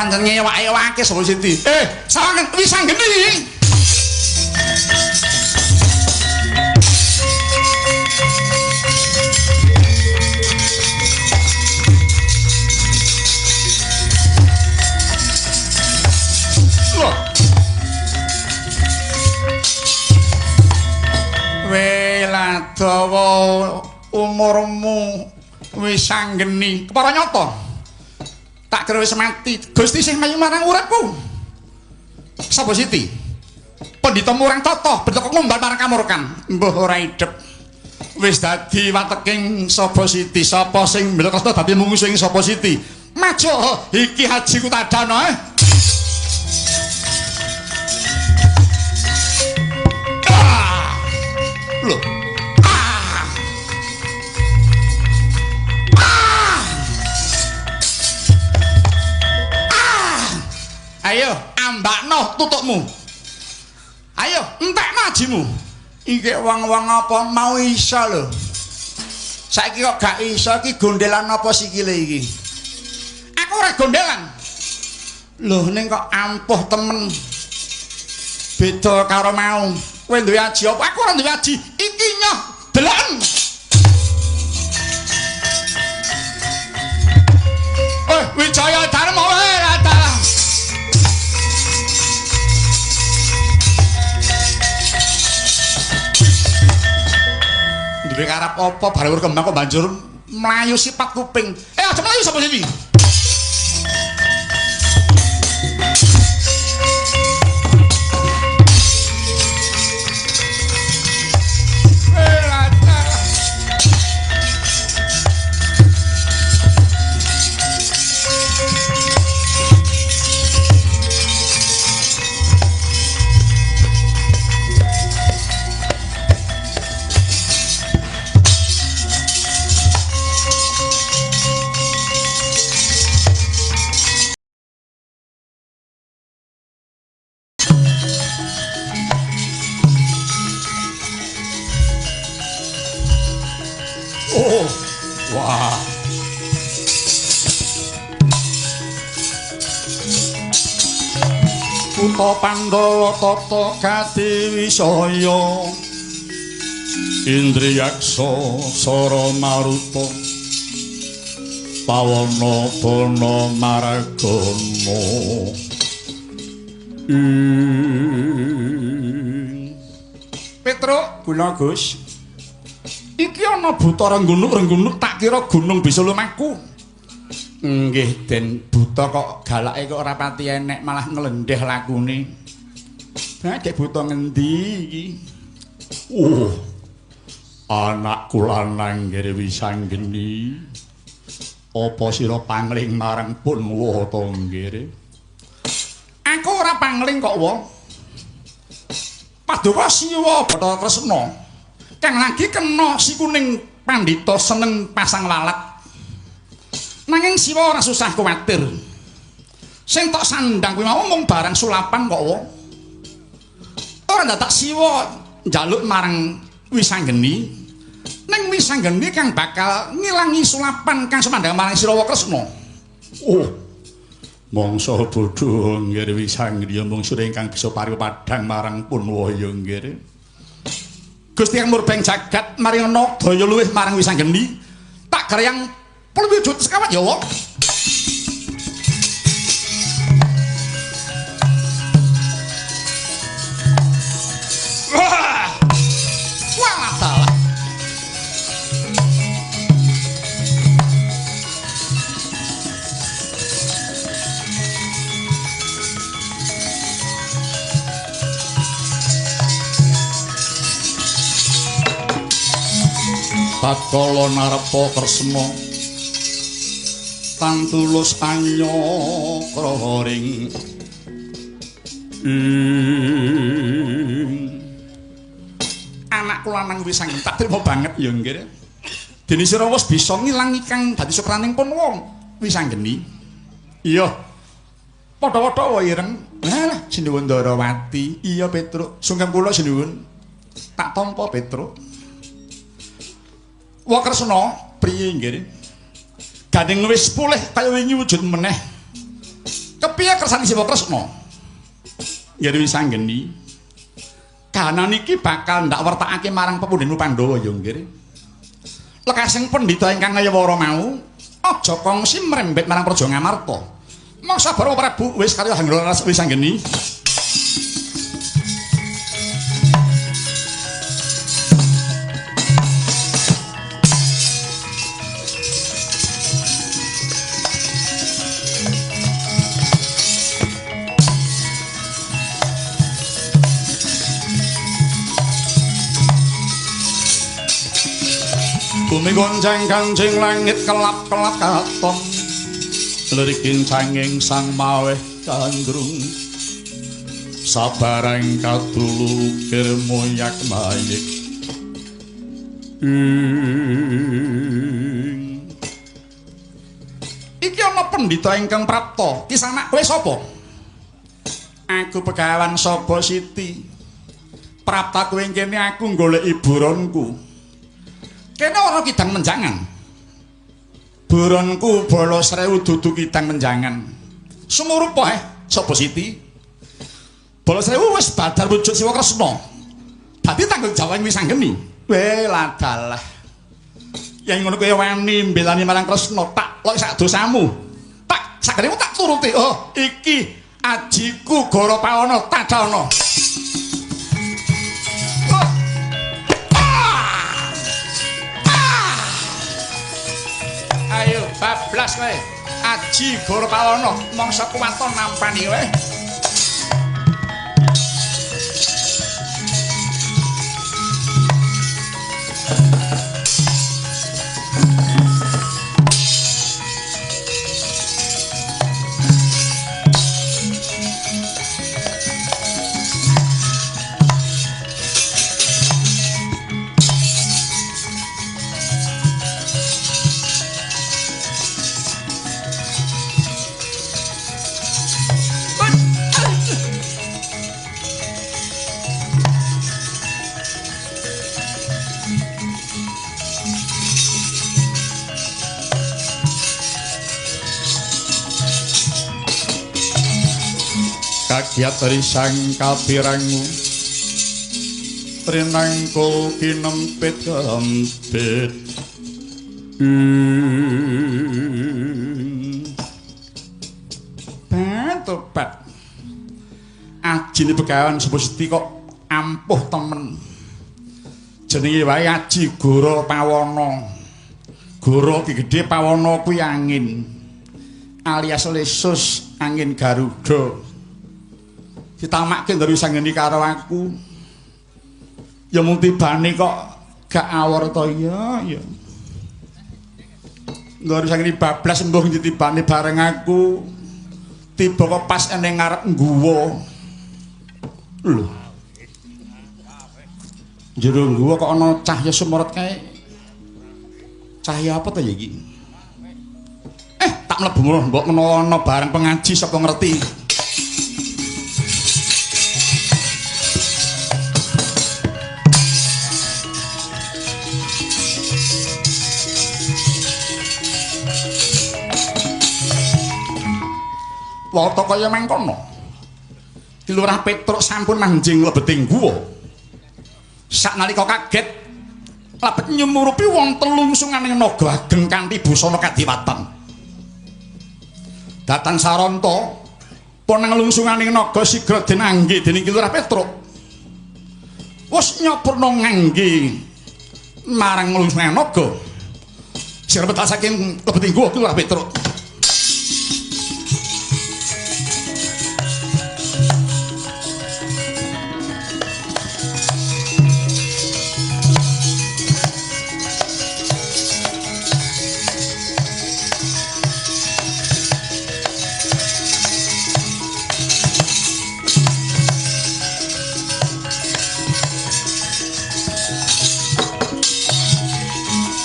Pancen ngewak-ewake sapa Siti. Sawangen Wisanggeni. Loh. Weladawa umurmu Wisanggeni. Kepara nyata. Tak kira wis mati. Gusti sing mayu marang uripku. Sapa Siti? Pendhita murang tata, bendaka ngumbar marang kamurkan. Mbuh ora idep. Wis dadi wateking sapa Siti? Sapa sing mbela Kresna dadi mungsuh ing sapa Siti? Maju iki hajiku tadana. Loh. Ayo ambakno tutukmu. Ayo entekno ajimu. Iki wong-wong apa mau iso lho. Saiki kok gak iso iki gondelan apa sikile iki? Aku ora gondelan. Lho ning kok ampuh temen. Beda karo mau. Kowe duwe aji apa? Aku ora duwe aji. Iki nyoh deloken. Wijaya Dharma wae adalah. Duwe karep apa bareng kembang kok banjur mlayu sifat kuping. Aja mlayu sapa siki? Oh, wah. Kutha Pandhawa tata kadiwisaya Indriyaksa Sara Maruta Pawana Bana Maragana. Petruk gula Gus. Iki ana buta renggunuk-renggunuk tak kira gunung bisa lumaku. Nggih Den, buta kok galake kok ora pati enek malah nglendeh lakune. Lah gek buta ngendi iki? Anakku lanang nggih Wisanggeni. Apa sira pangling marang Punwa ta nggih? Aku ora pangling kok, wa. Paduka Siwa Bathara Kresna. Kang lagi kena si kuning pandhita seneng pasang lalat. Nanging Siwa ora susah kuwatir. Sing tok sandang kuwi mau mung barang sulapan kok, wa. Ora ndadak Siwa njaluk marang Wisanggeni. Ning Wisanggeni kang bakal ngilangi sulapan kang sumandhang marang Sira Kresna. Oh. Mangsa bodho nggih Wisanggeni mung sira ingkang bisa paring padhang marang Punwa ya nggih. Gusti Kang murbeng jagat maringana daya luwih marang Wisanggeni tak garyang wujud sekawat ya wa. Wah, salah. Tatkala narepa Kresna tan tulus anyakra ring anakku lanang Wisanggeni tak trima banget ya nggih. Dene sira wis bisa ngilangi kang dadi sukraning Punwa Wisanggeni. Iya. Padha-padha wae ireng. Lah Sinuwun Ndarawati. Iya Petruk, sungkem kula sinuwun. Tak tampa Petruk. Wa Kresna priye nggih? Gandeng wis pulih kaya wingi wujud meneh. Kepiye kersane Siwa Kresna? Yen wis anggeni. Kahanan iki bakal ndak wertakake marang pepundhenmu Pandhawa ya nggih. Lekasing pendhita ingkang ngayawara mau aja kongsi mrembet marang Praja Ngamarta. Mangsa Bawa Prabu wis karya hanggara wis anggeni. Bumi goncang kancing langit kelap-kelap katon lirik kincanging sang maweh gandrung sabarang kadulu ukir moyak mayik. Iki ana pendhita ingkang prapta. Kisanak kowe sapa? Aku Begawan Saba Siti. Prapta kowe kene aku golek hiburanku. Kene ora kidang menjangan. Buronku bala srewu dudu kidang menjangan. Sumurupa Saba Siti. Bala srewu wis badar wujud Siwa Kresna. Dadi tanggung jawab wis anggeni. Weh ladalah. Yen ngono kowe wani mbelani marang Kresna, tak lok sak dosamu. Tak sageremu tak turuti. Oh, iki ajiku Goro Pawana tadana. Ayo bablas kowe. Aji Goro Pawana mangsa kuwaton nampani kowe. Kagiat risang kapirangu trinangkul kinempit kempit. Batobat ajine Begawan Saba Siti kok ampuh temen. Jenenge wae Aji Goro Pawana. Goro ki gedhe, Pawana kuwi angin alias lesus angin Garuda. Ditamakke ndari sangeni karo aku. Ya mung tibane kok gak awor to ya ya. Ndari sangeni bablas mbuh tibane bareng aku. Tiba kok pas ning ngarep guwa. Lho. Jero guwa kok ana cahya sumorot kae. Cahya apa to ya iki? Tak mlebu ngono mbok menawa ana bareng pengaji sapa ngerti. Wata kaya mangkono. Ki Lurah Petruk sampun manjing lebeting guwa. Saknalika kaget lebet nyumurupi wong telungsunganing naga ageng kanthi busana kadiwatan. Datan saranta ponang lungsunganing naga sigra den angge dening Ki Lurah Petruk. Wis nyopurna ngangge marang lungsunganing naga. Sira medal saking lebeting guwa Ki Lurah Petruk.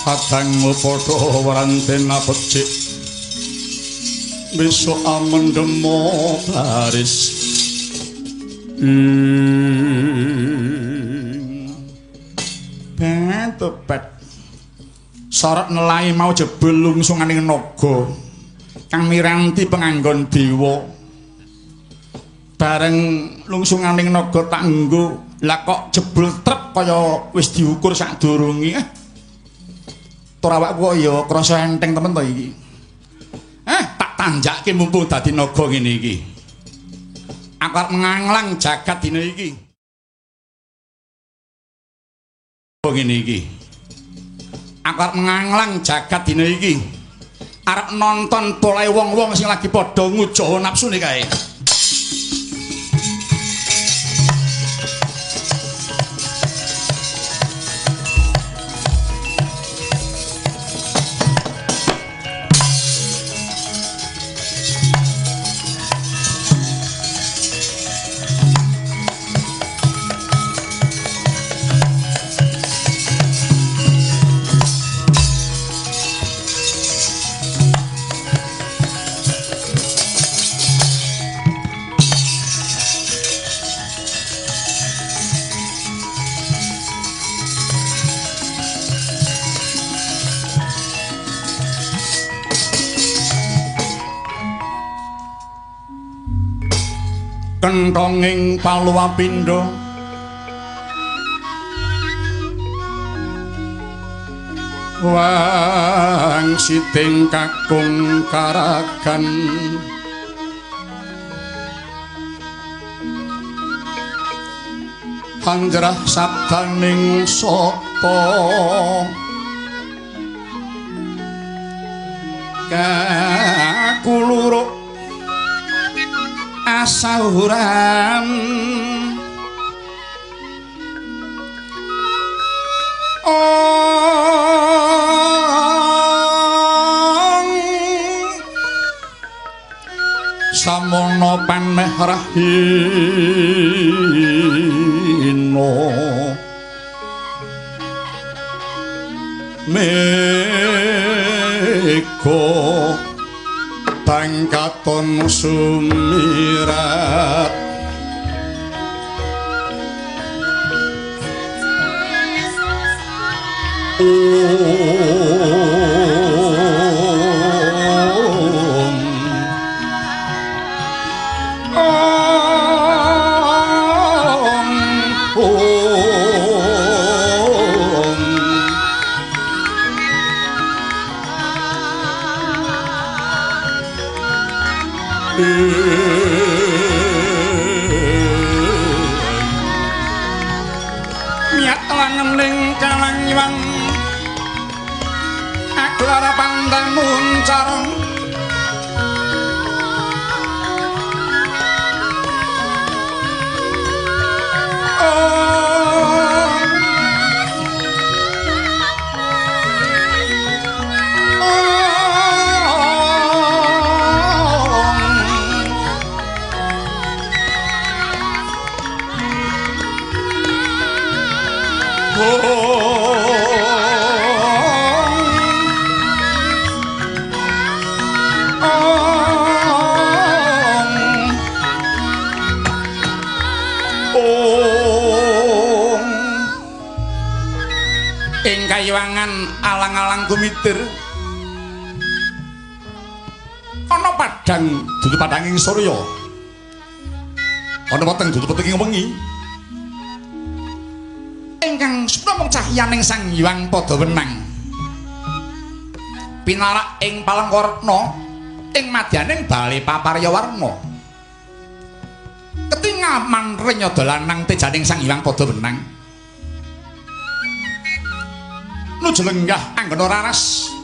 Kadang padha wrantena becik besok amendemo baris. Batobat sorot nelai mau jebul lungsunganing naga kang miranti penganggon dewa. Bareng lungsunganing naga tak nggo, lah kok jebul trep kaya wis diukur sadurunge. Tur awakku kok ya krasa enteng temen to iki. Tak tanjakke mumpung dadi naga ngene iki. Aku arep nganglang jagat dina iki. Ngene iki. Aku arep nganglang jagat dina iki. Arep nonton polahe wong-wong sing lagi padha ngujoh nafsune kae. Kenthonging paluwapindha wang siting kakung karagan hanjrah sabdaning sata kakuluruk asahuran ong samono paneh rahina mega bangkaton sumirat om om om. Miat langening kalangiwan aglara pandang muncar ing kayiwangan alang-alang kumitir ana padhang dudu padhanging surya, ana weteng dudu wetenging wengi, ingkang supramung cahyaning Sang Hyang padha wenang pinarak ing Palengkarna ing madyaning bale paparyawarna. Ketingal manrenya lanang tejaning Sang Hyang padha wenang nuju lenggah anggana raras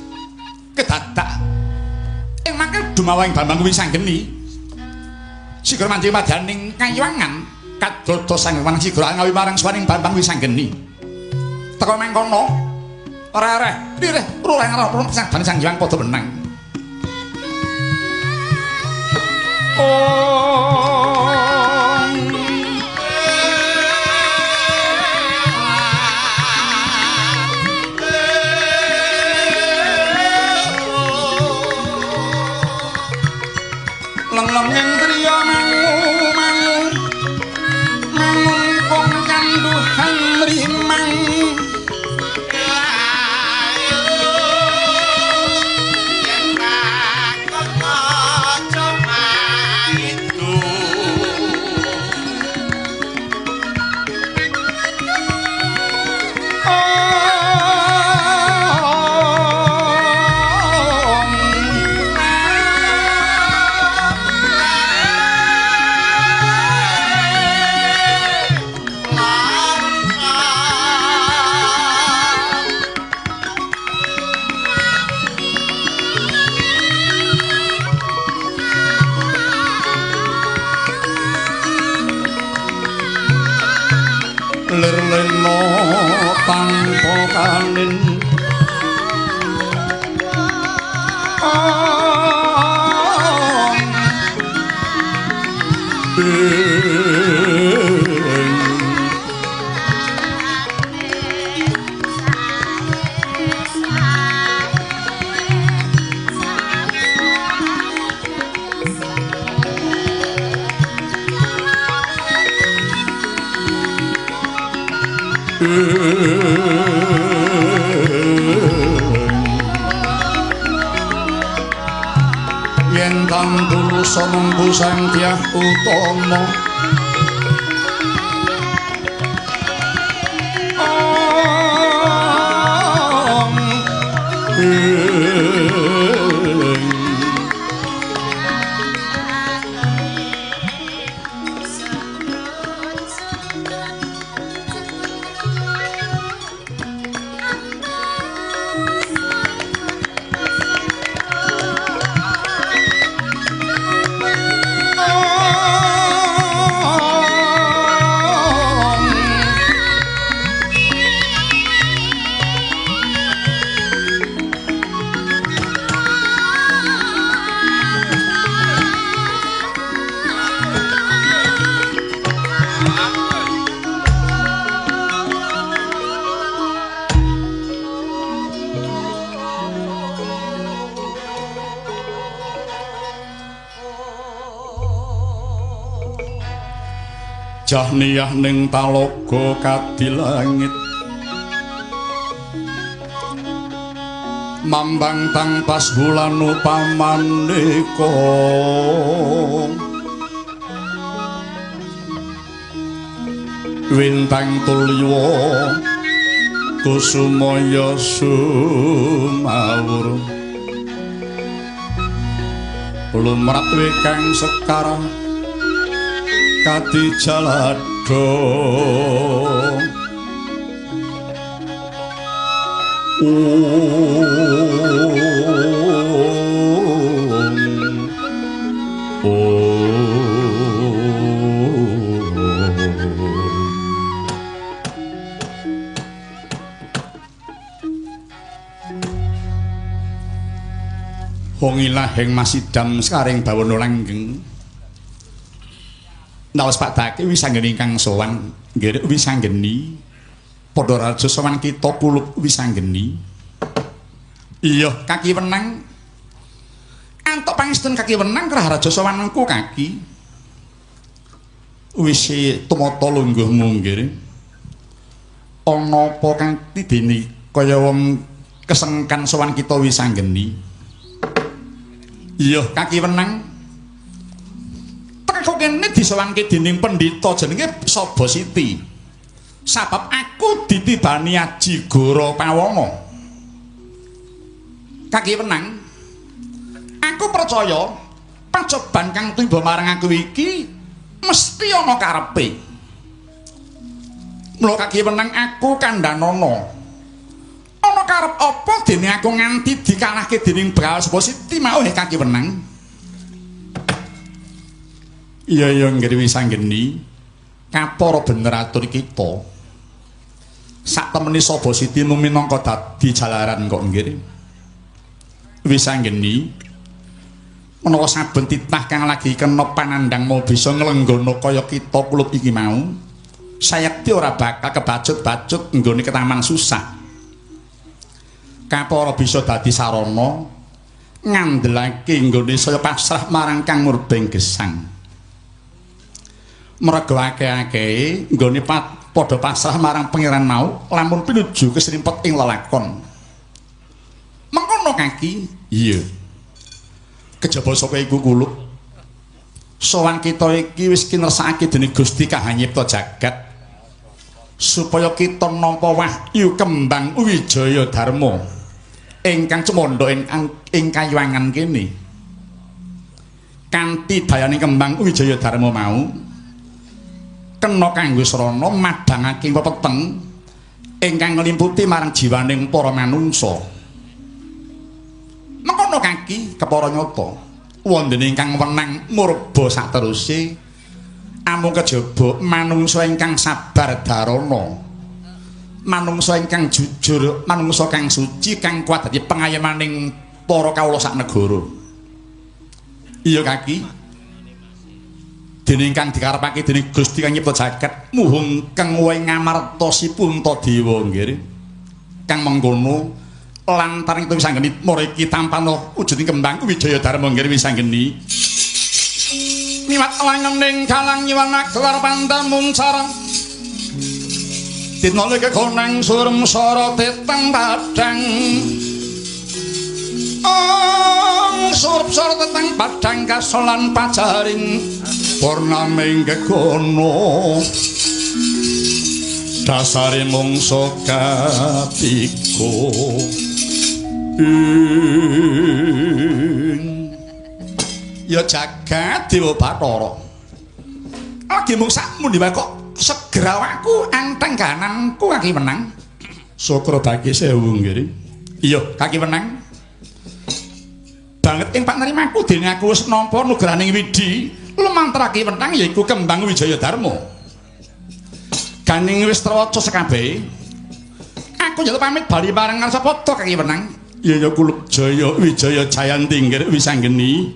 kedadak ing mangke dumawahing Bambang Wisanggeni sigra manjing madyaning kayiwangan kadodos Sang Hyang sigra ngawi marang swaning Bambang Wisanggeni teka mangkono ora-ora lirih rureh ngarep sadane Sang Hyang padha wenang. Om leng-lenging kriya mangu mangu mangun kanduhan rimang yen takon aja maidu. Lir lena tanpa kanin. Yen tandur samembu sang Dyah Utama Jahniyah ning talaga kadilangit mambang tang pas bulan upamaneka wintang tulya kusumaya sumawur lumrah wekang sekar kadi jalado. Wong ilahing masidam sekaring bawana langgeng. Naos Pak Daki wisanggeni ingkang sowan nggih wisanggeni padha raja sowan kita kulup wisanggeni. Iya kaki wenang antuk pangestun kaki wenang krah raja sowanku kaki wis tumata lungguhmu nggih. Ana apa kang tidene kaya wong kesengkan sowan kita wisanggeni. Iya kaki wenang teko kene disowanke dening pendhita jenenge Saba Siti. Sabab aku ditibani aji Goro Pawana. Kaki wenang aku percaya pacoban kang tiba marang aku iki mesti ana karepe. Mula kaki wenang aku kandhanana. Ana karep apa dene aku nganti dikalahke dening Brahma Saba Siti mau kaki wenang. Iya iya nggih wisanggeni kapara bener atur kita. Sak temene Saba Siti minangka dadi jalaran kok nggih. Wisanggeni menawa saben titah kang lagi kena panandhang mau bisa nglenggana kaya kita kulup iki mau, sayekti ora bakal kebacut-bacut nggone ketaman susah. Kapara bisa dadi sarana ngandelake nggone saya pasrah marang Kang Murbeng Gesang. Merga akeh-akehe nggone padha pasrah marang pangeran mau lamun pinuju kesrimpet ing lelakon. Mengkono kaki? Iya. Kejaba saka iku kulup sowan kita iki wis kinersakake dening Gusti Kang Nyipta jagat supaya kita nampa wahyu kembang Wijaya Dharma ingkang cemandha ing kayuwangan kene. Kanthi dayane kembang Wijaya Dharma mau kena kanggo srana madhangake pepeteng ingkang nglimputi marang jiwaning para manungsa. Mengkono kaki kepara nyata wonten ingkang wenang murba sateruse Namung kejaba manungsa ingkang sabar darana, manungsa ingkang jujur, manungsa kang suci, kang kuat dadi pengayemaning para kawula sak negara. Iya kaki. Dene ingkang dikarepake dening Gusti kang nyipta jagat muhung kang wae ngamarta si Puntadewa nggih. Kang mengkono lantaran itu wisanggeni mriki tampana wujuding kembang Wijaya Dharma nggih wisanggeni. Miwat langening galang nyiwana gelar pandam muncar. Dina kekonang surem sora teteng padang. Ong surep sora teteng padang kasolan pajaring purnaming gegono. Dasare mungsa katiga. Ya jagat Dewa Bathara. Lagi mung sakmuni wae kok segera awakku anteng kananku kaki menang. Sukra bagi sewu nggih. Iya, kaki menang. Banget ing panerimaku dene aku wis nampa nugrahaning Widi lumantar ki menang yaiku Kembang Wijaya Dharma. Ganing wis trawaca sekabehe. Aku njaluk pamit bali marang Ngarsapada kaki menang. Iya ya kulup Jaya Wijaya Jayanti nggih wisanggeni.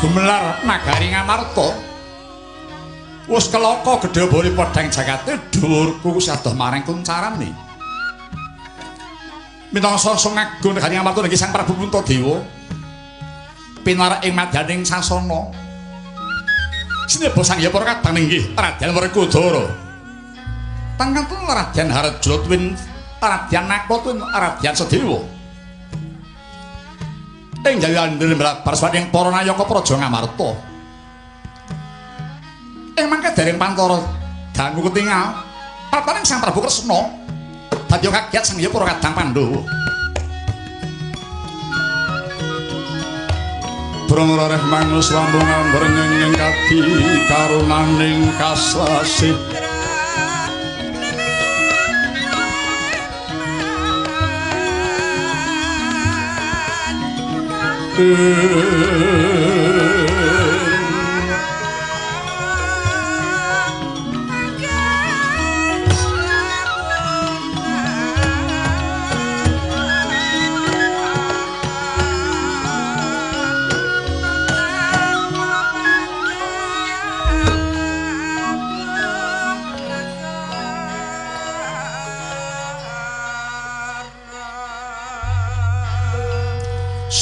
Gumelar nagari Ngamarta. Wis kelaka gedhe bori podhang jagate dhuwurku wis adoh marang kuncarane. Minangsa sungagung negari Ngamarta niki Sang Prabu Puntadewa. Pinarak ing madyaning sasana. Sineba Sang Hyang para kadang inggih Raden Werkudara. Tangkantun Raden Harjuna tuwin Raden Nakula tuwin Raden Sadewa. Ing jawi andir mlabar swaning para nayaka Praja Ngamarta. Ing mangke dereng pantara dangu ketingal prataning Sang Prabu Kresna dadi kaget Sang Hyang para kadang Pandhawa. Bromroreh mangus lambung ambrengeng kadi karunaning kasasih.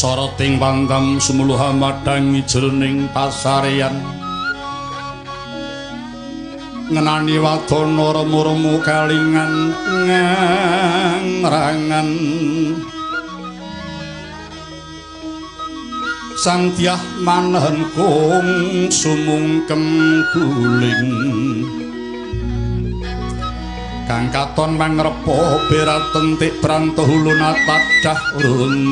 Soroting pandam sumuluh madhangi jroning pasareyan ngenani wadana remu-remu kalingan ngrangan sang dyah manehen kung sumungkem guling kang katon mangrepa beratentik pranto hulun atadah runtik.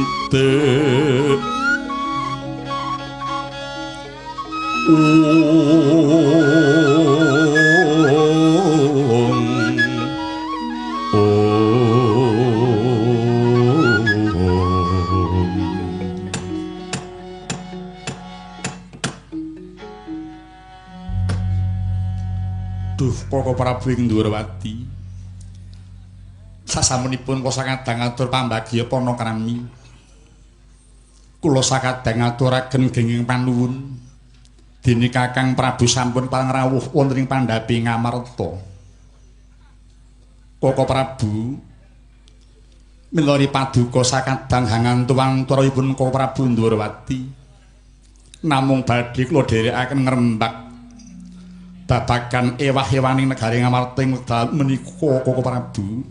Duh Koko Prabu ing Ndhurawati, sasampunipun kula sakadang atur pambagya panakrami, kula sakadang aturaken genging panuwun dene Kakang Prabu sampun pangrawuh wonten ing pandhapi Ngamarta. Koko Prabu milari paduka sakadang hangantu-wanturipun Koko Prabu Ndhurawati, namung badhe kula dherekaken ngrembak babagan ewah-ewaning negari Ngamarta ing wekdal menika Koko Prabu.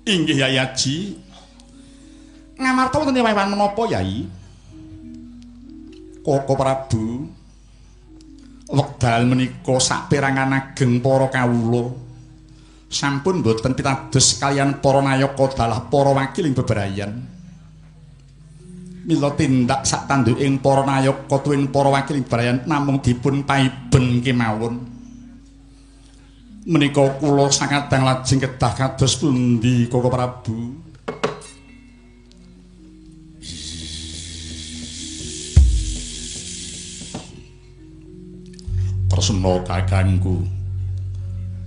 Inggih Yai Aji. Ngamarta wonten ewah-ewan menapa Yai? Koko Prabu, wekdal menika saperangan ageng para kawula sampun boten pitados kaliyan para nayaka dalah para wakil ing bebrayan. Mila tindak sak tanduking para nayaka tuwin para wakil ing bebrayan namung dipun paiben kemawon. Menika kula sakadang lajeng kedah kados pundi Koko Prabu? Tresna kakangku,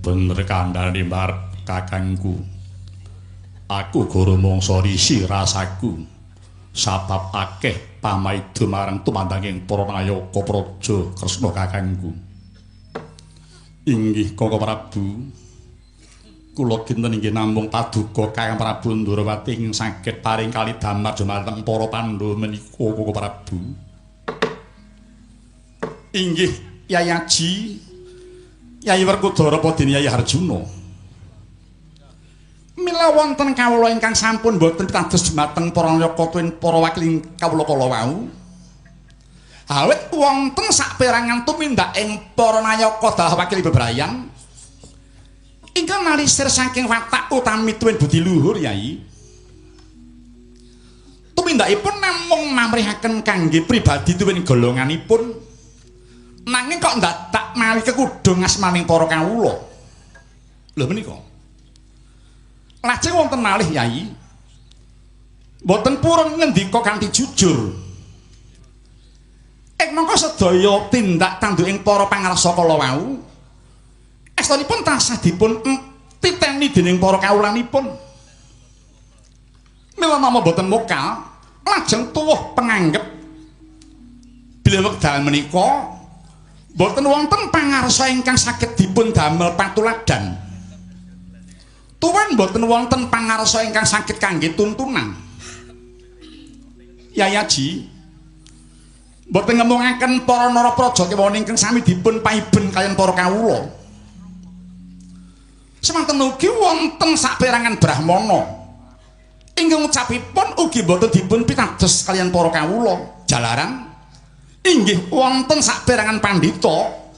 bener kandhane marep kakangku. Aku guru mangsa risi rasaku, sabab akeh pamaida marang tumandanging para nayaka praja Kresna kakangku. Inggih Koko Prabu, kula kinten inggih namung paduka Kakang Prabu Ndhurawati ing saged paring kalidamar dumateng para Pandhawa menika Koko Prabu. Inggih Yai Aji, Yai Werkudara apa dene Yai Harjuna. Mila wonten kawula ingkang sampun boten pitados dumateng para nayaka tuwin para wakil kawula kala wau. Awit wonten saperangan tumindak ing para nayaka dalah wakil bebrayan ingkang nalisir saking watak utami tuwin budi luhur Yai. Tumindakipun namung mamrihaken kangge pribadi tuwin golonganipun, nanging kok ndadak mawi kekudung asmaning para kawula. Lho menika lajeng wonten malih Yai, mboten purun ngendika kanthi jujur. Ing mangka sedaya tindak tanduking para pangarsa kala wau estunipun tansah dipun titeni dening para kawulanipun. Mila nama boten mokal lajeng tuwuh penganggep bilih wekdal menika boten wonten pangarsa ingkang saged dipun damel patuladan. Tuwin mboten wonten pangarsa ingkang saged kangge tuntunan. Yai Aji mboten ngemungaken para narapraja kemawon ingkang sami dipun paiben kaliyan para kawula. Semanten ugi wonten saperangan brahmana ingkang ucapipun ugi mboten dipun pitados kaliyan para kawula. Jalaran inggih wonten saperangan pandhita.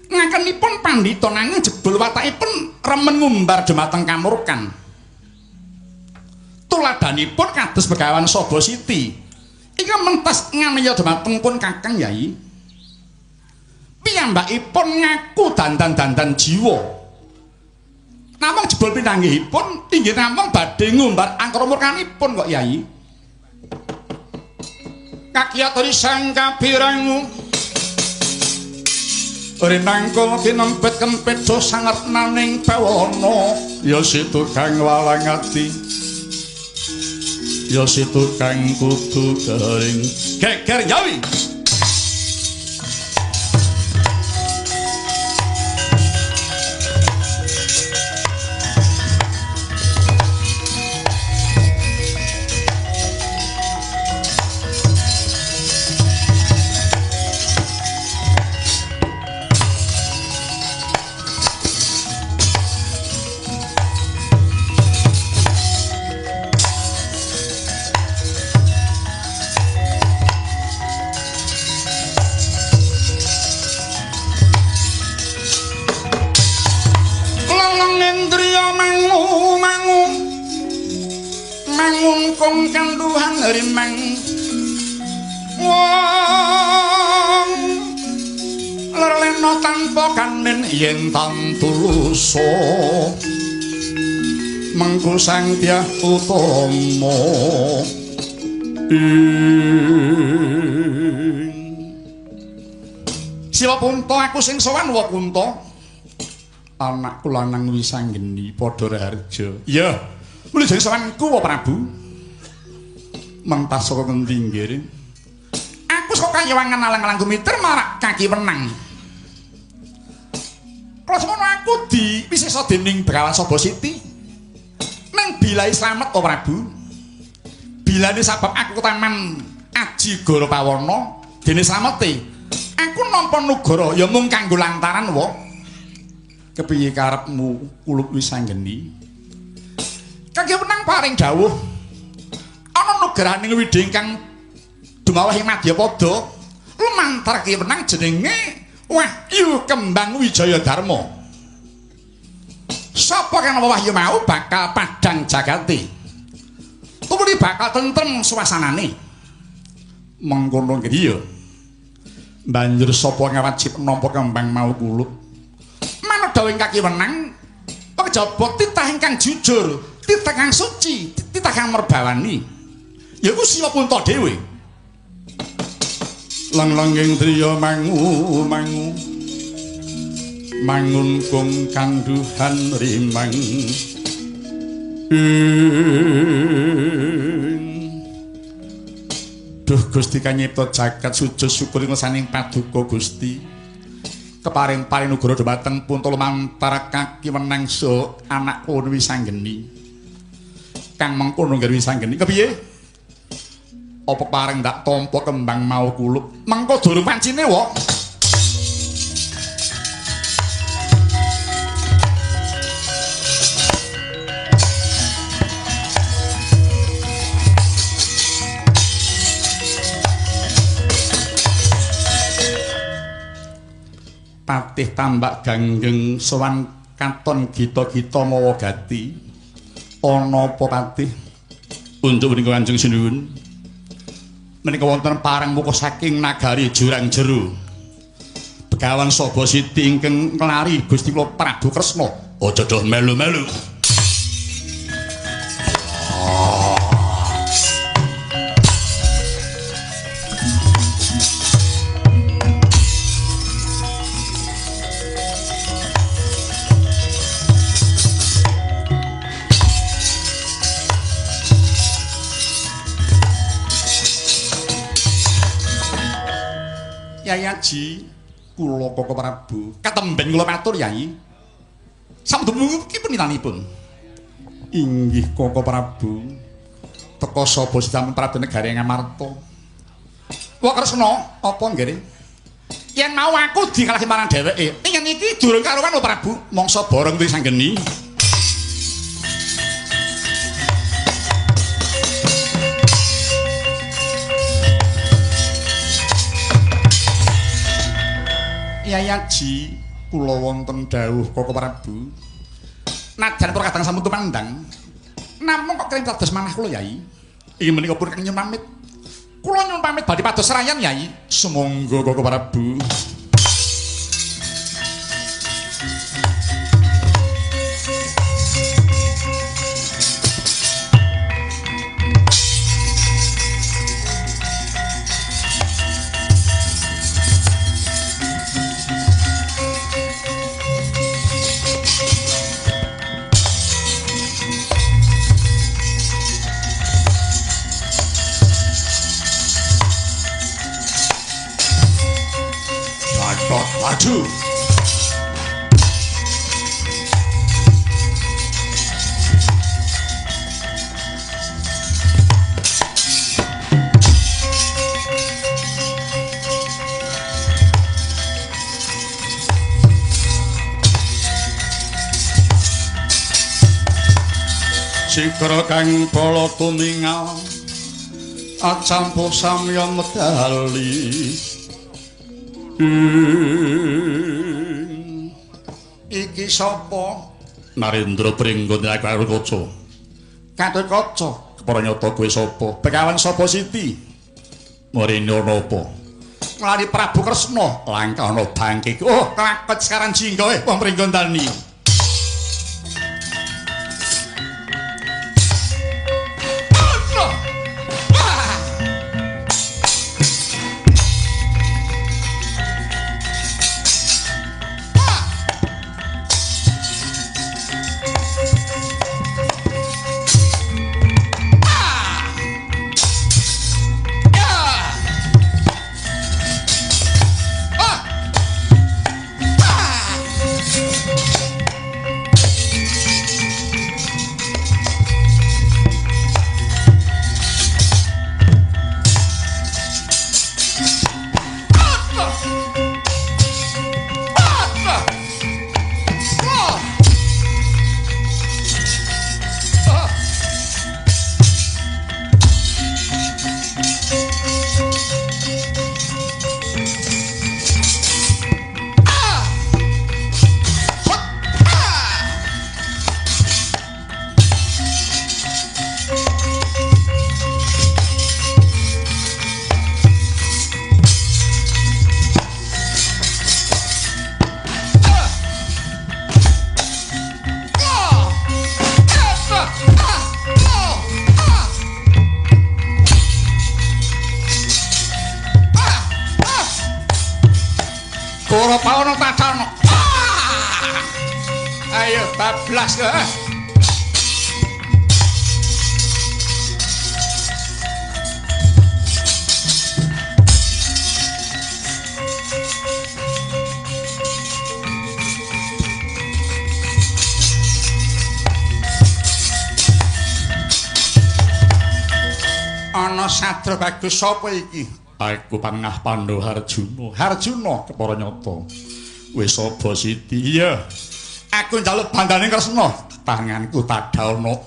Ngakenipun pandhita nanging jebul watakipun remen ngumbar dhumateng kamurkan. Tuladhanipun kados Begawan Saba Siti ingkang mentas nganiya dhumateng pun Kakang Yai. Piyambakipun ngaku dandan-dandan jiwa. Namung jebul pinanggihipun inggih namung badhe ngumbar angkara murkanipun kok Yai. Kakiyaturi sang kabirangu rinangkul kinempet kempet do sanget naning bawana ya situ kang walang ati ya situ kang kudu garing geger Yawi. Kong kanduhan rimang wong lerlena tanpa kanen yen tantulusa mengku sang dyah utama. Siwa Punta aku sing sowan wa Punta anakku lanang Wisanggeni padha raharja. Iya mulih jane sowanku wa Prabu. Mentas saka ngendi nggih? Aku saka kayewangan alang-alang gumiter marak kaki wenang. Kala semono aku diwisesa dening Begawan Saba Siti. Neng bilai slamet wa Prabu. Bilane sabab aku ketaman Aji Goro Pawana dene slamete. Aku nampa nugara ya mung kanggo lantaran wa. Kepiye karepmu kulup Wisanggeni? Kaki wenang paring dawuh ana nugrahaning widhi ingkang dumawah ing madyapada lumantar ki wenang jenenge Wahyu Kembang Wijaya Dharma. Sapa kang nampa wahyu mau bakal padhang jagate. Tumuli bakal tentrem suasanane. Mengkono nggih ya. Banjur sapa wajib nampa kembang mau kulup. Manut dawuhing kaki wenang kejaba titah ingkang jujur, titah kang suci, titah kang merbawani. Ya iku Siwa Punta dhewe. Lang-langing driya mangu mangu mangun kung kanduhan rimang. Duh Gusti kanyipta jagat sujud syukur ing saning paduka Gusti. Keparing-paring nugroho dhumateng Punta lumantar kaki wenang sok anakku Wisanggeni. Kang mengkono nggih Wisanggeni kepiye? Apa pareng ndak tampa kembang mau kulup? Mengko durung pancine wok. Patih Tambak Ganggeng sowan katon gita-gita mawa gati. Ana apa patih? Untuk menika Kanjeng Sinuwun. Menika wonten parang muka saking nagari Jurang Jero. Begawan Saba Siti ingkang nglari Gusti kula Prabu Kresna. Aja doh melu-melu. Yai Aji, kula Koko Prabu, katemben kula matur Yai. Sampun iki penitanipun. Inggih Koko Prabu. Teka sapa sidamen Prabu negari Ngamarta. Wa Kresna, apa nggih? Yen mau aku dikalahi marang dheweke. Ing iki durung karuan lho Prabu, mangsa bareng kuwi sanggeni. Yai Aji, kula wonten dawuh Koko Prabu. Najan para kadang sampun tumandang, namung kok kring dados manah kula Yai. Inggih menika pun kang nyuwun pamit. Kula nyuwun pamit badhe pados serayan Yai. Sumangga Koko Prabu. Maju. Sikra kang bala tumingal acampuh samya medali. Iki sapa? Narendra Pringgo Gatotkaca. Gatotkaca, kepara nyata kowe sapa? Begawan sapa Siti? Mrene ana apa? Nglari Prabu Kresna, langkah ana bangke. Oh, kelakot sekarang jingga wong Pringgondani. Ayo bablas ke. Ana sadra bagus sapa iki? Aku pangah Pandhawa Harjuna. Harjuna kepara nyata. Wis sapa Siti? Iya. Aku njaluk bandane Kresna, tanganku tadhaono.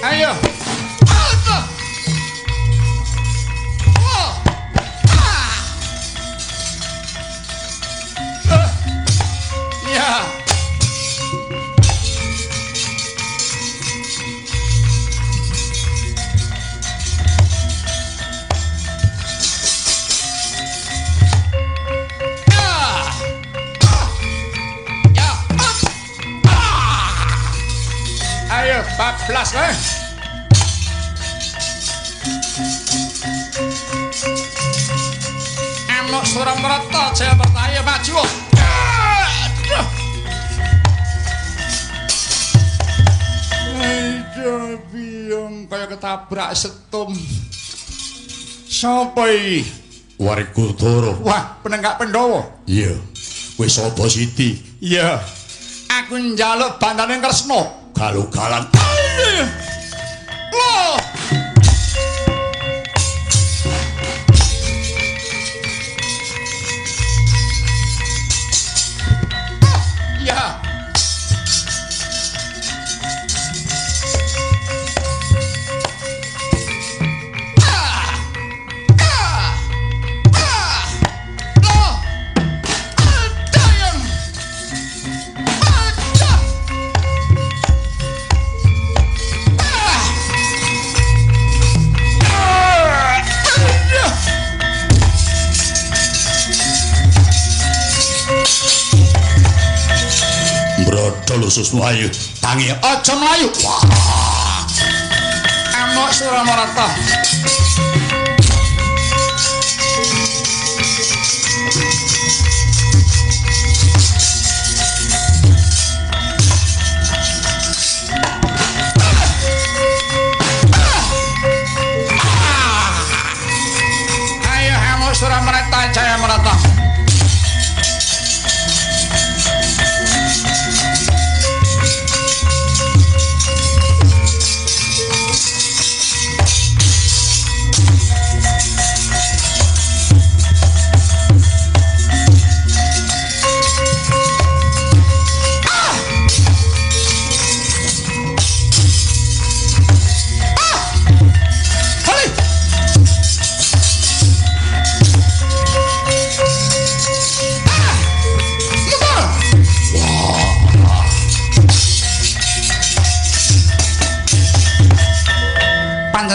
Ayo. Bablas kowe. Amuk Suramarta Jaya Merta maju. Aduh. Aduh, biyong kaya ketabrak setum. Sapa iki? Werkudara. Wah, penenggak Pandhawa. Iya. Kowe sapa Siti? Iya. Aku njaluk bandane Kresna. Galugalan. Loh. Ya. Brodol ususmu ayo tangi aja mlayu. Wah. Amuk Suramarta. Ayo Amuk Suramarta Jaya Merta.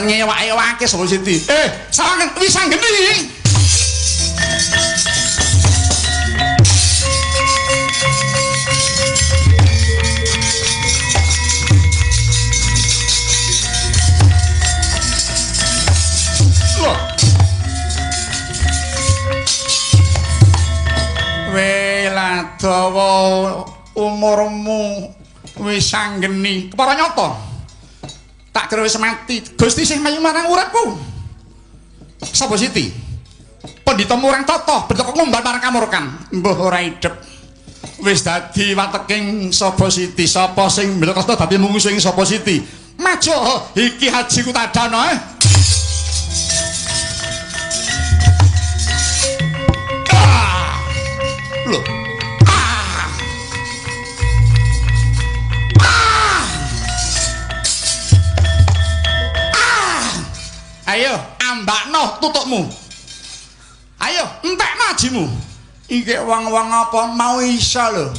Ngewake-wake sapa Siti? Sawangen wis anggeni. Loh. Weladawa umurmu wis anggeni. Kepara nyata. Tak kira wis mati. Gusti sing mayu marang uripku. Sapa Siti? Pendhita murang tata, bendaka ngomban marang kamurkan. Mbuh ora idhep. Wis dadi wateking sapa Siti? Sapa sing mbela Kresna dadi mungsuh ing sapa Siti? Maju iki hajiku tadana. Lho. Ayo ambakno tutukmu. Ayo entekno ajimu. Iki wong-wong apa mau iso lho.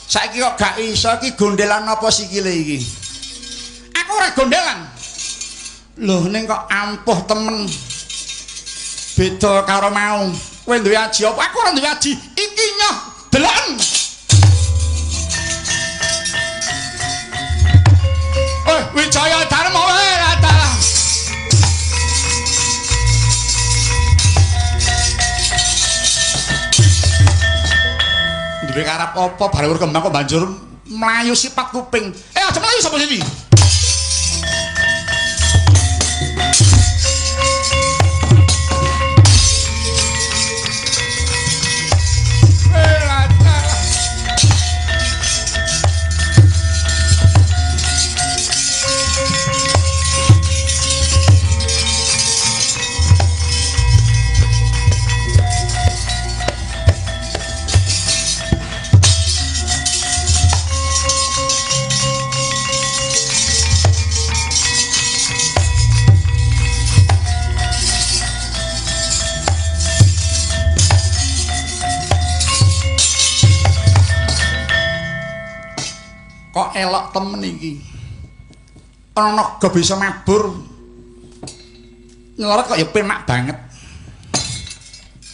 Saiki kok gak iso iki gondelan apa sikile iki? Aku ora gondelan. Lho ning kok ampuh temen. Beda karo mau. Kowe duwe aji apa? Aku ora duwe aji. Iki nyoh deloken. Wijaya Dharma wae adalah. Duwe karep apa bareng kembang kok banjur mlayu sipat kuping. Aja mlayu sapa sini? Kok elok temen iki. Ana naga bisa mabur. Nyelorot kok ya penak banget.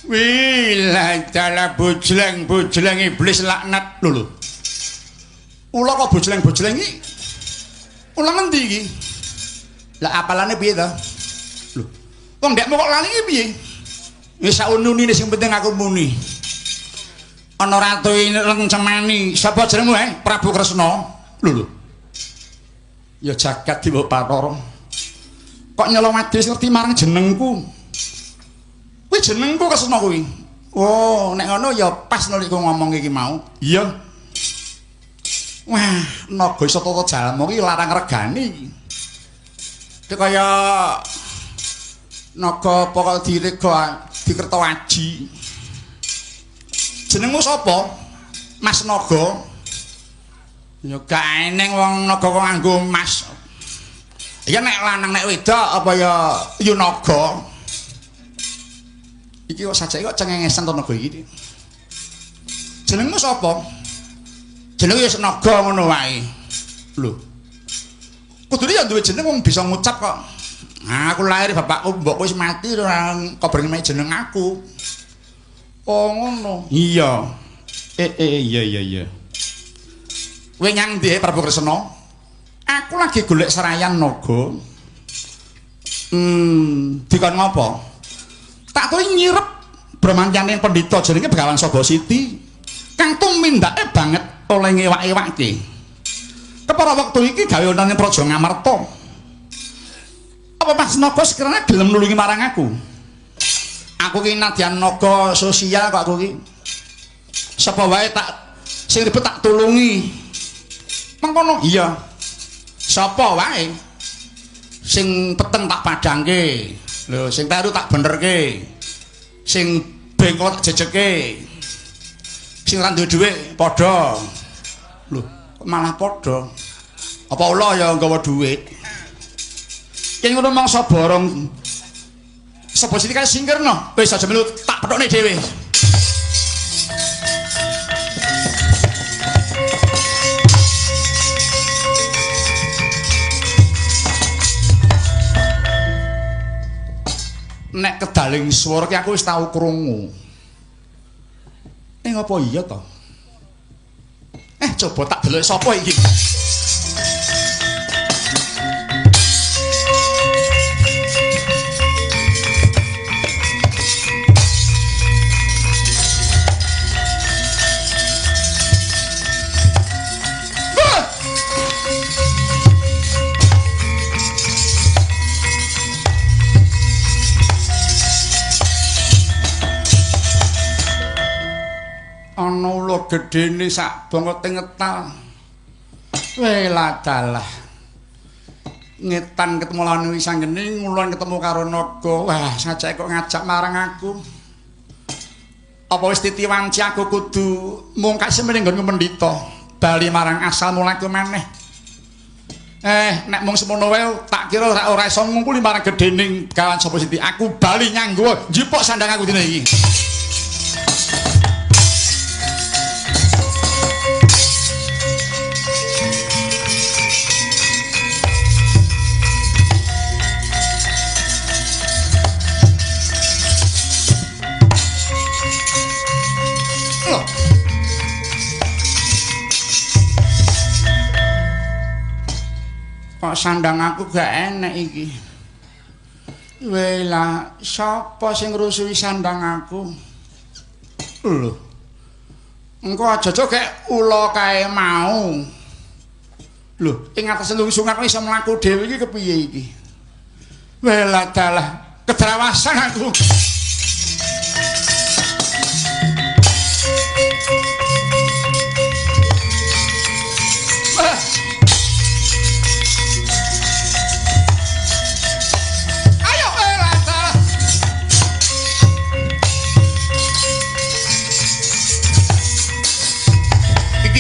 Wih, dalah bojleng-bojleng iblis laknat lho lho. Ula kok bojleng-bojleng iki? Ula ngendi iki? Lah apalane piye to? Lho, wong ndekmu kok lali iki piye? Wis sak ununine sing penting aku muni. Ana ratu ireng cemani. Sapa jenengmu, eh? Prabu Kresna. Lho lho. Ya jagat Dewa Bathara. Kok nyelong wis ngerti marang jenengku. Kuwi jenengku Kresna kuwi. Oh, nek ngono ya pas naliku ngomong iki mau. Iya. Wah, naga iso tata jalma iki larang regane iki. Iki kaya naga pokok direga dikerta aji. Jenengmu sapa? Mas Naga. Ya gak eneng wong naga kok nganggo mas. Ya nek lanang nek wedok apa ya yu naga. Iki kok sajake kok cengengesan to naga iki. Jenengmu sapa? Jenenge ya Naga ngono wae. Lho. Kudune ya duwe jeneng wong bisa ngucap kok. Nah, aku lahir bapakku mbokku wis mati ora kober mek jeneng aku. Oh ngono. Iya. Iya iya iya. Kowe nyang ndi Prabu Kresna? Aku lagi golek serayan naga. Dikon ngopo? Tak tuli nyirep brahmantyaning pendhita jenenge Begawan Saba Siti. Kang tumindake banget oleh ngewak-ewake. Kepara wektu iki gawe onane Praja Ngamarta. Apa Mas Naga sekiranya gelem nulungi marang aku? Aku ki nadyan naga sosial kok aku ki. Sapa wae tak sing ribet tak tulungi. Mengkono? Iya. Sapa wae sing peteng tak padhangke. Lho, sing kleru tak benerke. Sing bengkok tak jejeke. Sing ora duwe dhuwit padha. Lho, kok malah padha? Apa ula ya nggawa dhuwit? Yen ngono mangsa borong sapa sithik kae singkirno. Wis aja melu tak pethukne dhewe. Nek kedaling swara ki aku wis tau krungu. Ning apa iya to? Coba tak delok sapa iki. Ana ula gedene sak bangote ngetal. Weladalah. Ngetan ketemu lawan wisanggeni, ngulon ketemu karo naga. Wah, sajake kok ngajak marang aku. Apa wis titi wanci aku kudu mungkase mrene nggon pendhita, bali marang asal mulaku maneh. Nek mung semono wae tak kira ora iso ngungkuli marang gedhening Begawan Saba Siti. Aku bali nyanggo njupuk sandang aku dina iki. Kok sandang aku gak enek iki. Welah, sapa sing ngrusuhi sandang aku? Lho. Engko aja-aja kek ula kae mau. Lho, ing atase lungsung aku iso mlaku dhewe iki kepiye iki? Welah dalah, kedrawasan aku.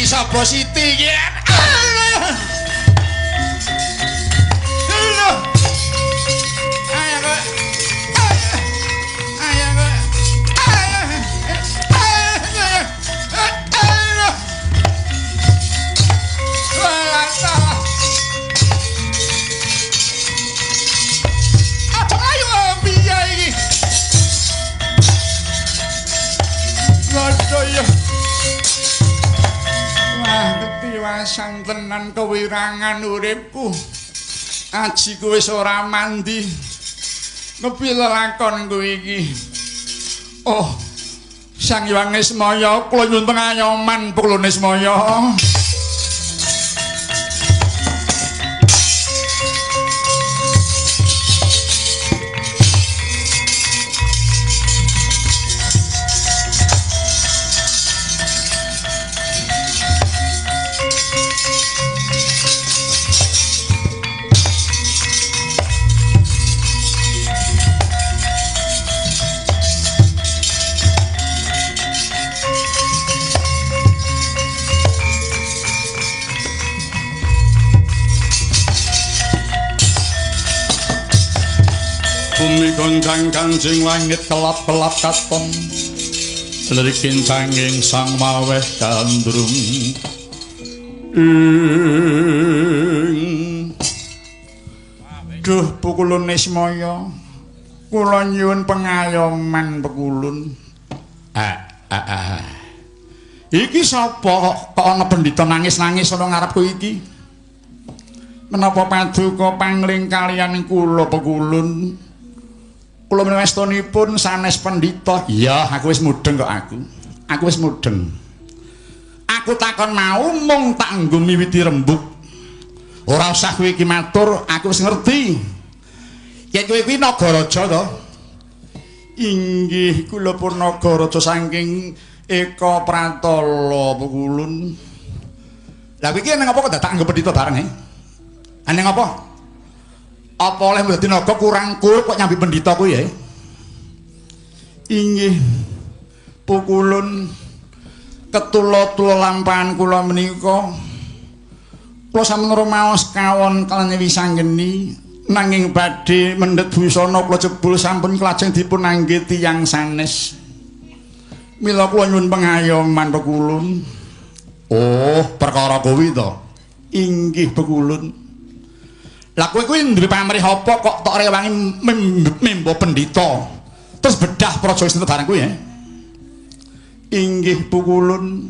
Saba Siti iki. Lho. Ayo kok. Ayo kok. Ayo. Walah. Aja ayo piye iki? Waduh ya. Wah, Kewasan tenan kewirangan uripku. Ajiku wis ora mandi. Ngepi lelakonku iki? Oh, Sang Hyang Nismaya, kula nyuwun pengayoman Pukulun Nismaya. Bumi gonjang kanjing langit kelap-kelap katon lirikin canging sang maweh gandrung ing. Duh Pukulun Nismaya, kula nyuwun pengayoman Pukulun. Iki sapa kok ana pendhita nangis-nangis ana ngarepku iki? Menapa paduka pangling kaliyan kula Pukulun? Kula menestonipun sanes pendhita. Iya, aku wis mudheng kok aku. Aku wis mudheng. Aku takon mau mung tak nggo miwiti rembug. Ora usah kowe iki matur, aku wis ngerti. Yen kowe kuwi Nagaraja to? Inggih, kula pun Nagaraja saking Eka Pratala Pukulun. Lah kowe iki nang apa kok dadak nggo pendhita bareng he? Nang apa? Apa oleh dadi naga kurang kur kok nyambi pendhita kuwi ya? Inggih Pukulun, ketula-tula lampahan kula menika kula sampun rumaos kawon kaliyan wisanggeni, nanging badhe mendhet busana kula jebul sampun kelajeng dipun angge tiyang sanes. Mila kula nyuwun pengayoman Pukulun. Oh, perkara kuwi to. Inggih Pukulun. Lah kowe kuwi duwe pamrih apa kok tok rewangi membo pendhita? Terus bedah praja Istina bareng kuwi ya? Inggih Pukulun.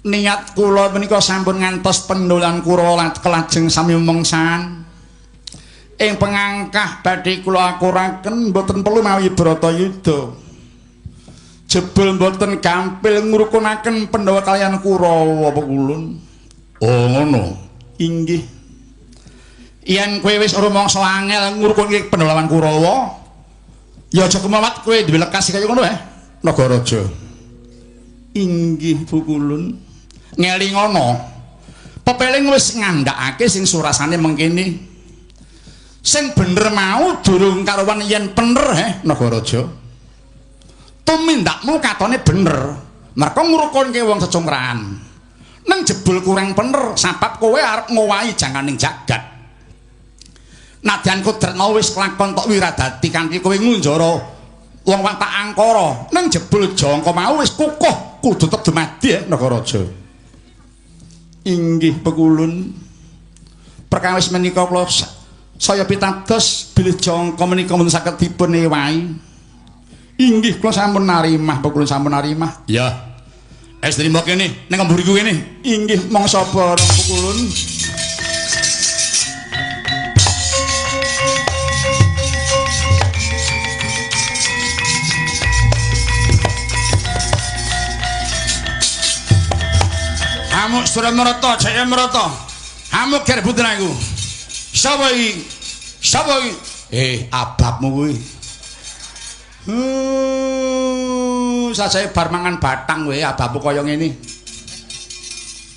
Niat kula menika sampun ngantos pendolan Kurawa kelajeng sami mengsan. Ing pengangkah badhe kula akuraken mboten perlu mawi Bratayuda. Jebul mboten gampil ngrukunaken Pandhawa kaliyan Kurawa Pukulun. Oh ngono. Inggih. Yen kowe wis rumangsa angel ngrukunke Pandhawa Kurawa, ya aja kemawat kowe duwe lekas kaya ngono Nagaraja. Inggih Pukulun. Ngelingono. Pepeling wis ngandhakake sing surasane mengkene. Sing bener mau durung karuwan yen pener Nagaraja. Tumindakmu katone bener. Merko ngrukunke wong secongkrahan. Neng jebul kurang pener sabab kowe arep ngowahi janganing jagat. Nadyan kodrat mau wis kelakon tok wiradati kanthi kowe ngunjara wong watak angkara, neng jebul jangka mau wis kukuh kudu tetep dumadi Nagaraja. Inggih Pukulun. Perkawis menika kula saya pitados bilih jangka menika mboten saged dipun ewahi. Inggih kula sampun narimah Pukulun, sampun narimah. Ya. Wis trimo kene ning mburiku kene. Inggih mongso bareng Pukulun. Amuk Suramrata, Jayamrata. Amuk ger putraku. Sapa iki? Sapa iki? Ababmu kuwi. Sajae bar mangan batang kowe ababmu kaya ngene.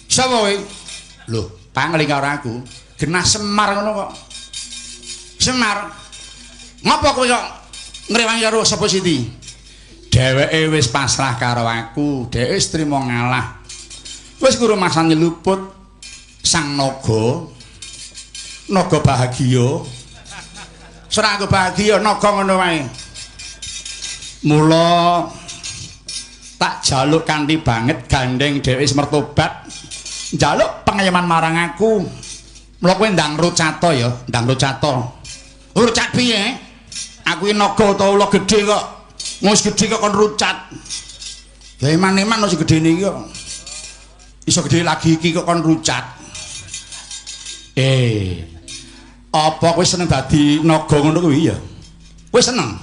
Sapa kowe? Lho, pangling karo aku. Genah Semar ngono kok. Semar. Ngapa kowe kok ngrewangi karo sapa Siti? Dheweke wis pasrah karo aku, dheweke wis trima ngalah. Wis ngrumasan nyeluput sang naga. Naga bahagia. Serangga bahagia naga ngono wae. Mula tak jaluk kanthi banget gandeng dhewe wis mertobat. Njaluk pengayoman marang aku. Mula kowe ndang rucata ya, ndang rucata. Rucat piye? Aku iki naga utawa ula gedhe kok. Wis gedhe kok kon rucat. Ya eman-eman wis gedene iki kok. Iso gedhe lagi iki kok kon rucat. Apa kowe seneng dadi naga ngono kuwi ya? Kowe seneng?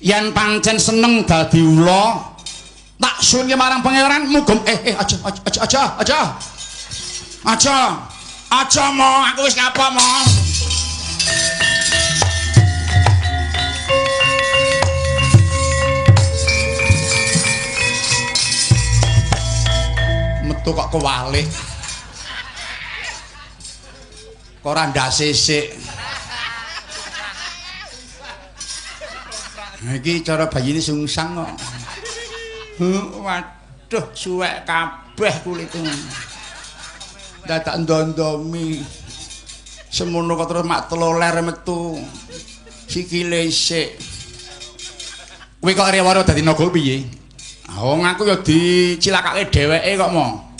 Yen pancen seneng dadi ula, tak suwunke marang pangeran muga aja aja aja aja. Aja. Aja mo, aku wis ngapa mo. Metu kok kewalik. Kok ora ndase sik. Iki cara bayine sungsang kok. Waduh, suwek kabeh kulite. Dadak ndondomi. Semono kok terus mak teloler metu. Sikile sik. Kowe kok rewa-rewa dadi naga piye? Wong aku ya dicilakake dheweke kok mo.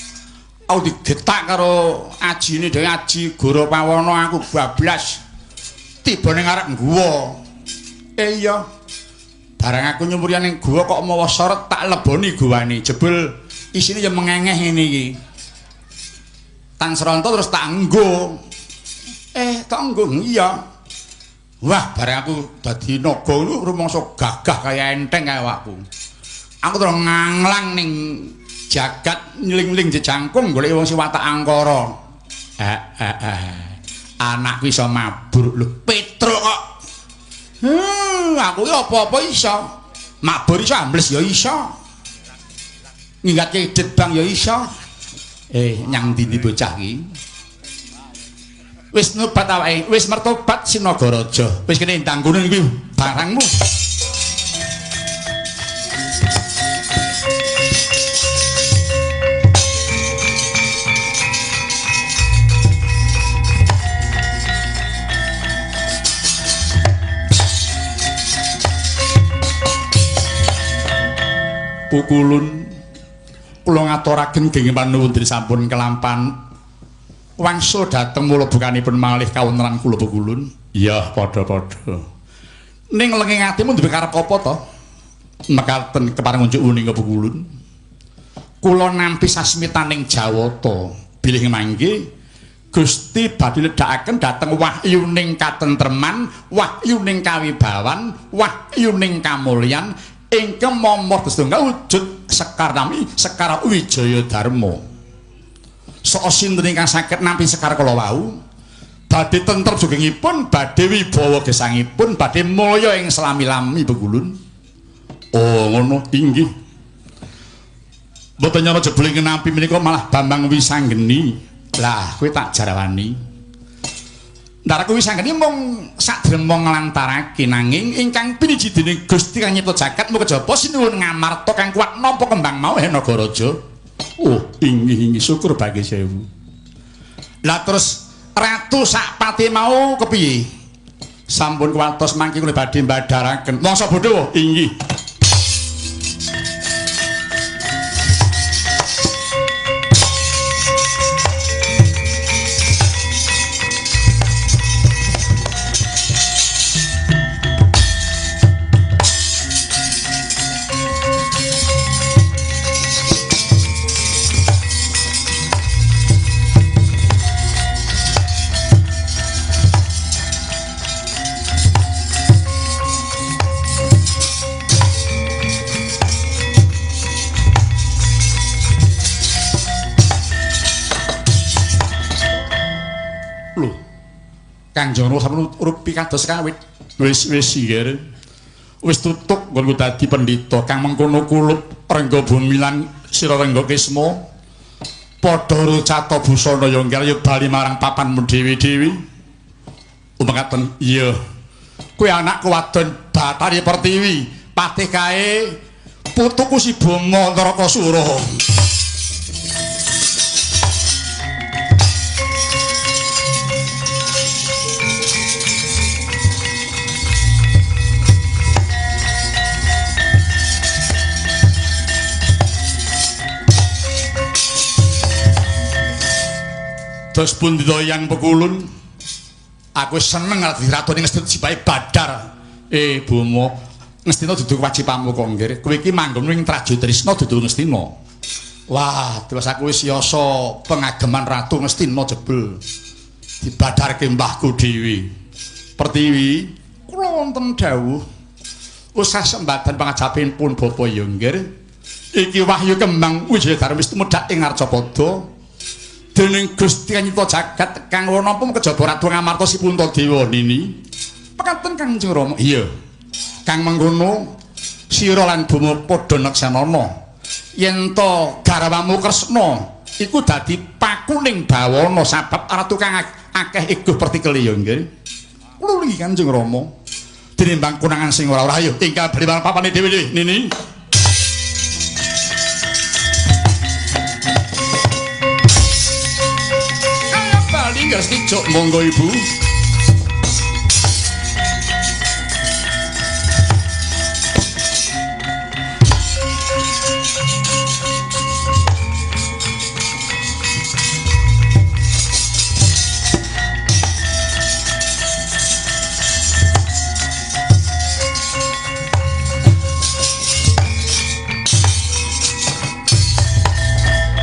Aku digetak karo ajine dhewe aji Goro Pawana aku bablas. Tiba ning arep guwa. Iya. Barang aku nyumurian ning guwa kok mawa sorot tak leboni guwane. Jebul isine ya mengengeh ngene iki. Tang seronto terus tak nggo. Tak nggo iya. Wah, barang aku dadi naga ngono rumangsa gagah kaya enteng kaya awakku. Aku terus nganglang ning jagat nyling-ling jejangkung golek wong sing watak angkara. Anakku iso mabur lho, Petruk kok. Aku iki apa-apa iso. Mabur iso, ambles ya iso. Nginggatke idet bang ya iso. Nyang ndi bocah iki? Wis nobat awake, wis mertobat Sinagaraja. Wis kene ndang kuning iki barangmu. Pukulun kula ngaturaken genging panuwun dene sampun kelampan wangsul dhateng mula bukanipun malih kawontenan kula Pukulun. Iya, padha-padha. Ning lenging atimu duwe karep apa to? Mekaten kepareng unjuk uninga Pukulun. Kula nampi sasmitaning Jawata bilih mangke Gusti badhe ledhakaken dhateng wahyuning katentreman, wahyuning kawibawan, wahyuning kamulyan ingkang momor setunggal wujud sekar nami Sekar Wijaya Dharma. Sok sinten ingkang saged nampi sekar kala wau badhe tentrem sugengipun, badhe wibawa gesangipun, badhe mulya ing selami-lami Pukulun. Oh ngono, inggih. Mboten nyana jebule nampi menika malah Bambang Wisanggeni. Lah kowe tak jarwani. Ndaraku Wisanggeni mung sadrema nglantarake nanging ingkang piniji dening Gusti kang nyipta jagat muga kejaba sinuwun ngamarta kang kuat nampa kembang mau Nagaraja. Oh inggih inggih syukur bagi sewu. Lah terus ratu sakpati mau kepiye? Sampun kuwatos mangke kula badhe mbadharaken. Mangsa bodho inggih. Kanjeng Rama sampun rupi kados kawit. Wis wis inggih. Wis tutuk nggonku dadi pendhita kang mengkono kulup rengga bumi lan sira rengga kisma. Padha rucata busana ya nggih ya bali marang papanmu dewi-dewi. Umekaten iya. Kowe anakku wadon Bathari Pertiwi, patih kae putuku si Bama Narakasura. Dos pundi to Yang Pekulun? Aku seneng arep diratoni Ngastina sibahe Badar. Bama, Ngastina dudu kewajibanmu kok nggih. Kowe iki manggon ing Trajutrisna dudu Ngastina. Wah, terus aku wis yasa pengageman Ratu Ngastina jebul dibadarke mbahku dhewe. Pertiwi, kula wonten dawuh usah sembadan pangajapipun Bapak Yonggir. Iki wahyu kembang Wijaya Darma wis tumedhak ing Arcapada dening Gusti Kang Nyipta Jagat kang wana apa kejaba Ratu Ngamarta si Puntadewa nini. Pekaten Kangjeng Rama. Iya. Kang mengkono sira lan Bama padha neksanana yen to garwamu Kresna iku dadi pakuning bawana sabab ratu kang akeh iguh pertikele ya nggih. Kula linggih Kanjeng Rama. Tinimbang konangan sing ora-ora ayo tinggal bali marang papane dhewe nini. Ayo bali ngerti jok monggo Ibu.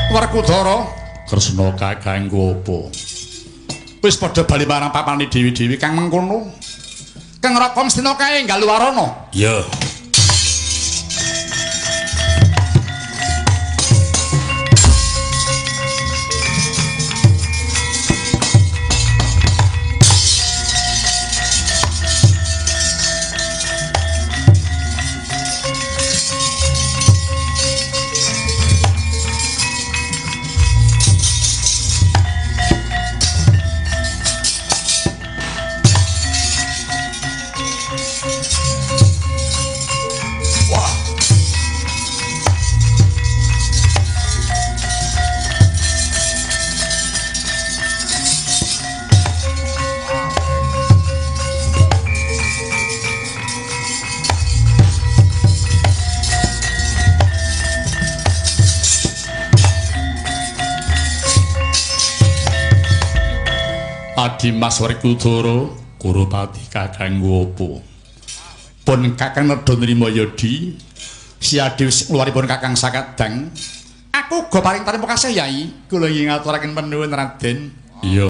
Werkudara Kresna kakangku apa? Wis padha bali marang papane dewi-dewi kang mengkono. Kang Raka Ngastina kae nggalu warana. Iya. Adimas Werkudara Kurupati kakangku apa? Pun kakang nedha nrima ya Di. Siadi wis ngluwaripun kakang sakadang. Aku uga paring tarima kasih Yai. Kula ingin ngaturaken penuwun Raden. Iya.